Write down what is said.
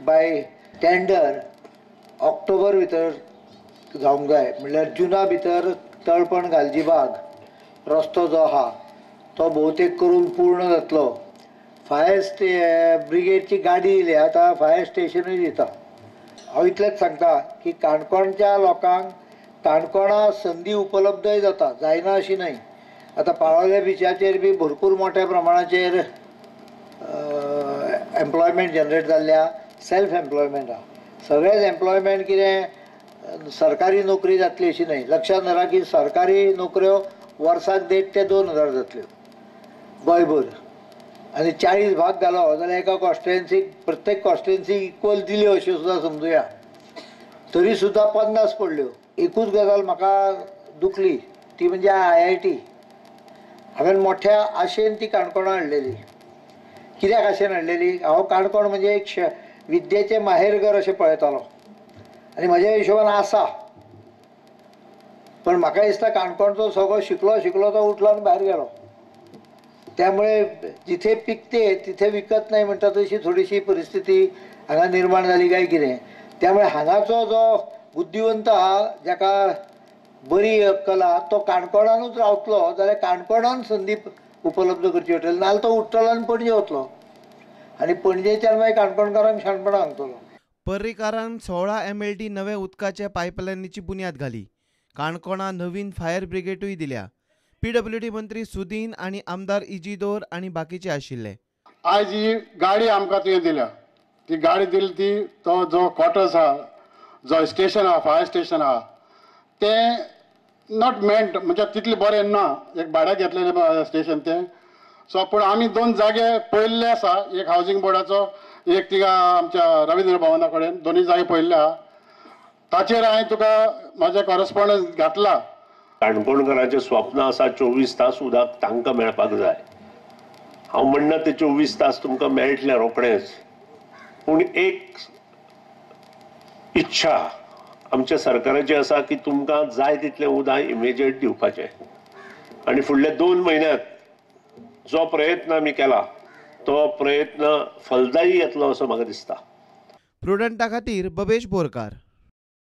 बाय tender October भितर जावंक जाय, म्हणल्यार जुना भितर तळपण गालजीबाग रस्तो जो आहा तो भोवतेक करून पूर्ण जातलो. फायर ब्रिगेडची गाडी येयली, आतां फायर स्टेशनूय दिता. हांव इतलेंच सांगता की काणकोणच्या लोकांक काणकोणा संदी उपलब्धय जाता, जायना अशी न्हय. आतां पाळोळ्या बिचाचेर बी भरपूर मोठ्या प्रमाणाचेर एम्प्लॉयमेंट जनरेट जाल्ल्या, सेल्फ एम्प्लॉयमेंट आहा. सगळेंच एम्प्लॉयमेंट कितें सरकारी नोकरी जातली अशी न्हय. लक्षांत धरा की सरकारी नोकऱ्यो वर्साक 1.5 ते 2 हजार जातल्यो गोंयभर, आनी 40 भाग घालो जाल्यार एका कॉन्स्टिट्युएन्सीक, प्रत्येक कॉन्स्टिट्युएन्सीक इक्वल दिल्यो अश्यो सुद्दां समजुया, तरी सुद्दां 50 पडल्यो. एकूच गजाल म्हाका दुखली ती म्हणजे IIT. हांवें मोठ्या आशेन ती काणकोणा हाडलेली. कित्याक आशेन हाडलेली? हांव काणकोण म्हणजे एक विद्येचें माहेरघर अशें पळयतालो आनी म्हज्या हिशोबान आसा, पण म्हाका दिसता काणकोणचो सगळो शिकलो शिकलो तो उठलो आनी भायर गेलो. त्यामुळे जिथे पिकते तिथे विकत नाही म्हणटा तशी थोडीशी परिस्थिती हांगा निर्माण जाली काय कितें. त्यामुळे हांगाचो जो बुद्धिवंत आहा, जाका बरी अक्कल आहा, तो काणकोणानूच रावतलो जाल्यार काणकोणान संदी उपलब्ध करची पडटली, नाजाल्यार तो उठ्ठलो आनी पणजे वतलो आनी पणजेच्यान मागीर काणकोणकारांक शाणपणां सांगतलो. पर्रीकारान 16 MLD नवे उदकाच्या पायपलायनीची बुन्याद घाली. काणकोणा नवीन फायर ब्रिगेडूय दिल्या. PWD मंत्री सुदीन आनी आमदार इजिदोर आनी बाकीचे आशिल्ले. आयज ही गाडी आमकां तुवें दिल्या, ती गाडी दिली ती तो जो क्वॉर्टर्स आहा, जो स्टेशन आहा, फायर स्टेशन आहा, तें not मेंट म्हणजे तितलें बरें ना, एक भाड्याक घेतलेलें स्टेशन तें. सो पूण आमी 2 जागे पळयल्ले आसा, एक हावजींग बोर्डाचो, एक तिगा आमच्या रविंद्र भवना कडेन, दोनूय जागे पळयल्ले आहा. ताचेर हांवें तुका म्हाजें कॉरस्पॉन्डन्स घातला. काणकोणकारांचें स्वप्न आसा 24 तास उदक तांकां मेळपाक जाय. हांव म्हणना ते 24 तास तुमकां मेळटलें रोखडेंच, पूण एक इच्छा आमच्या सरकाराची आसा की तुमकां जाय तितलें उदक इमिजिएट दिवपाचें. आनी फुडल्या 2 म्हयन्यांत जो प्रयत्न आमी केला तो प्रयत्न फलदायी येतलो असो म्हाका दिसता. प्रुडंटा खातीर बबेश बोरकार.